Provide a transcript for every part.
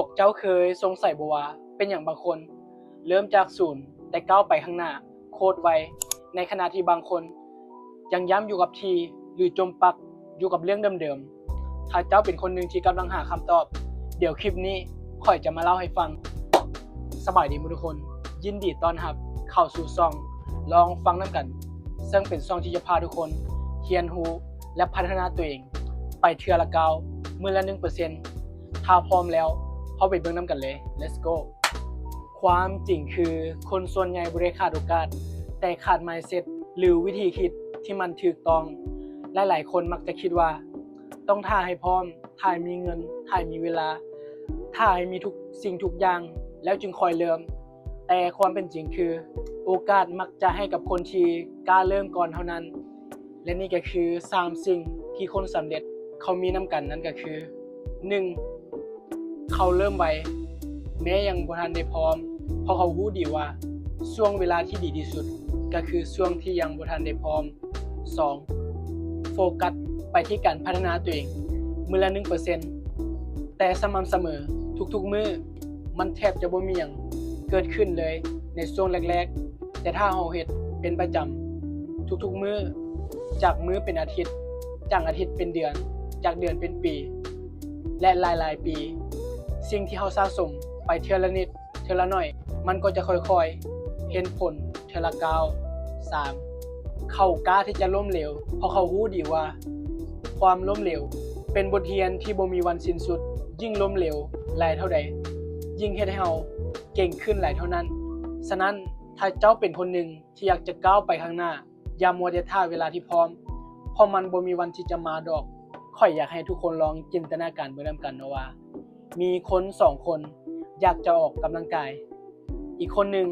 ພວກເຈົ້າເຄີຍສົງໄສບໍ່ວ່າ ເປັນຫຍັງບາງຄົນເລີ່ມຈາກສູນ ແຕ່ກ້າວໄປຂ້າງໜ້າໂຄດໄວ, ໃນຂະນະທີ່ບາງຄົນຍັງຢ້ຳຢູ່ກັບທີ່ ຫຼື ຈົມປັກຢູ່ກັບເລື່ອງເດີມໆ? ຖ້າເຈົ້າເປັນຄົນໜຶ່ງທີ່ກຳລັງຫາຄຳຕອບ, ດຽວຄລິບນີ້ຂ້ອຍຈະມາເລົ່າໃຫ້ຟັງ. ສະບາຍດີໝູ່ທຸກຄົນ, ຍິນດີຕ້ອນຮັບເຂົ້າສູ່ຊ່ອງລອງຟັງນຳກັນ, ເຊິ່ງເປັນຊ່ອງທີ່ຈະພາທຸກຄົນຮຽນຮູ້ ແລະ ພັດທະນາຕົວເອງໄປເທື່ອລະກ້າວ, ມື້ລະໜຶ່ງເປີເຊັນ. ຖ້າພ້ອມແລ້ວ, ເຮົາໄປເບິ່ງນຳກັນເລີຍ. Let's go. ຄວາມຈິງຄື ຄົນສ່ວນໃຫຍ່ບໍ່ໄດ້ຂາດໂອກາດ, ແຕ່ຂາດ mindset ຫຼື ວິທີຄິດທີ່ມັນຖືກຕ້ອງ. ຫຼາຍໆຄົນມັກຈະຄິດວ່າ ຕ້ອງຖ້າໃຫ້ພ້ອມ, ຖ້າໃຫ້ມີເງິນ, ຖ້າໃຫ້ມີເວລາ, ຖ້າໃຫ້ມີທຸກສິ່ງທຸກຢ່າງ ແລ້ວຈຶ່ງຄ່ອຍເລີ່ມ. ແຕ່ຄວາມເປັນຈິງຄື ໂອກາດມັກຈະໃຫ້ກັບຄົນທີ່ກ້າເລີ່ມກ່ອນເທົ່ານັ້ນ. ແລະ ນີ້ກໍຄືສາມສິ່ງທີ່ຄົນສຳເລັດເຂົາມີນຳກັນ, ນັ້ນກໍຄື ໜຶ່ງ ເຂົາເລີ່ມໄວ ແມ້ຍັງບໍ່ທັນໄດ້ພ້ອມ, ເພາະເຂົາຮູ້ດີວ່າຊ່ວງເວລາທີ່ດີທີ່ສຸດກໍຄືຊ່ວງທີ່ຍັງບໍ່ທັນໄດ້ພ້ອມ. ສອງ ໂຟກັສໄປທີ່ການພັດທະນາຕົວເອງມື້ລະໜຶ່ງເປີເຊັນ ແຕ່ສະໝ່ຳສະເໝີທຸກໆມື້. ມັນແທບຈະບໍ່ມີຫຍັງເກີດຂຶ້ນເລີຍໃນຊ່ວງແລກໆ, ແຕ່ຖ້າເຮົາເຮັດເປັນປະຈຳທຸກໆມື້, ຈາກມື້ເປັນອາທິດ, ຈາກອາທິດເປັນເດືອນ, ຈາກເດືອນເປັນປີ ແລະ ຫຼາຍໆປີ, ສິ່ງທີ່ເຮົາສະສົມໄປເທື່ອລະນິດ ເທື່ອລະໜ້ອຍ, ມັນກໍຈະຄ່ອຍໆເຫັນຜົນເທື່ອລະກ້າວ. ສາມ ເຂົາກ້າທີ່ຈະລົ້ມເຫຼວ ເພາະເຂົາຮູ້ດີວ່າຄວາມລົ້ມເຫຼວເປັນບົດຮຽນທີ່ບໍ່ມີວັນສິ້ນສຸດ. ຍິ່ງລົ້ມເຫຼວຫຼາຍເທົ່າໃດ, ຍິ່ງເຮັດໃຫ້ເຮົາເກັ່ງຂຶ້ນຫຼາຍເທົ່ານັ້ນ. ສະນັ້ນ, ຖ້າເຈົ້າເປັນຄົນໜຶ່ງທີ່ຢາກຈະກ້າວໄປຂ້າງໜ້າ, ຢ່າມົວແຕ່ຖ້າເວລາທີ່ພ້ອມ, ເພາະມັນບໍ່ມີວັນທີ່ຈະມາດອກ. ຂ້ອຍຢາກໃຫ້ທຸກຄົນລອງຈິນຕະນາການເບິ່ງນຳກັນເນາະວ່າ ມີຄົນສອງຄົນຢາກຈະອອກກຳລັງກາຍ, ອີກຄົນໜຶ່ງ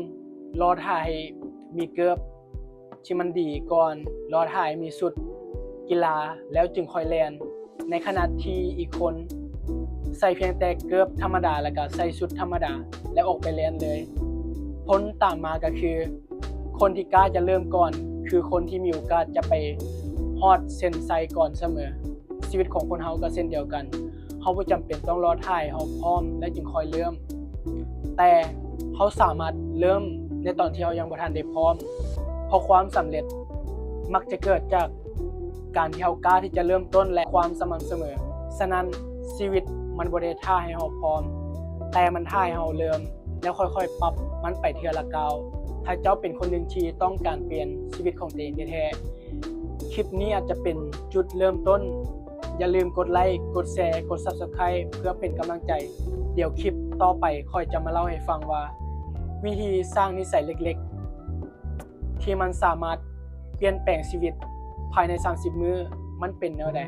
ລໍຖ້າໃຫ້ມີເກີບທີ່ມັນດີກ່ອນ, ລໍຖ້າໃຫ້ມີຊຸດກິລາແລ້ວຈຶ່ງຄ່ອຍແລ່ນ, ໃນຂະນະທີ່ອີກຄົນໃສ່ພຽງແຕ່ເກີບທຳມະດາ ແລ້ວກະໃສ່ຊຸດທຳມະດາ ແລ້ວອອກໄປແລ່ນເລີຍ. ຜົນຕາມມາກໍຄື ຄົນທີ່ກ້າຈະເລີ່ມກ່ອນ ຄືຄົນທີ່ມີໂອກາດຈະໄປຮອດເສັ້ນໄຊກ່ອນສະເໝີ. ຊີວິດຂອງຄົນເຮົາກໍເຊັ່ນດຽວກັນ, ເຮົາບໍ່ຈຳເປັນຕ້ອງລໍຖ້າໃຫ້ເຮົາພ້ອມແລ້ວຈຶ່ງຄ່ອຍເລີ່ມ, ແຕ່ເຮົາສາມາດເລີ່ມໃນຕອນທີ່ເຮົາຍັງບໍ່ທັນໄດ້ພ້ອມ, ເພາະຄວາມສຳເລັດມັກຈະເກີດຈາກການທີ່ເຮົາກ້າທີ່ຈະເລີ່ມຕົ້ນ ແລະ ຄວາມສະໝ່ຳສະເໝີ. ສະນັ້ນ, ຊີວິດມັນບໍ່ໄດ້ຖ້າໃຫ້ເຮົາພ້ອມ, ແຕ່ມັນຖ້າໃຫ້ເຮົາເລີ່ມ ແລ້ວຄ່ອຍໆປັບມັນໄປເທື່ອລະກ້າວ. ຖ້າເຈົ້າເປັນຄົນໜຶ່ງທີ່ຕ້ອງການປ່ຽນຊີວິດຂອງຕົວເອງແທ້ໆ, ຄລິບນີ້ອາດຈະເປັນຈຸດເລີ່ມຕົ້ນ. ຢ່າລືມກົດໄລ, ກົດແຊ, ກົດ Subscribe ເພື່ອເປັນກຳລັງໃຈ. ດຽວຄລິບຕໍ່ໄປຂ້ອຍຈະມາເລົ່າໃຫ້ຟັງວ່າ ວິທີສ້າງນິໄສເລັກໆ ທີ່ມັນສາມາດປ່ຽນແປງຊີວິດພາຍໃນສາມສິບມື້ ມັນເປັນແນວໃດ.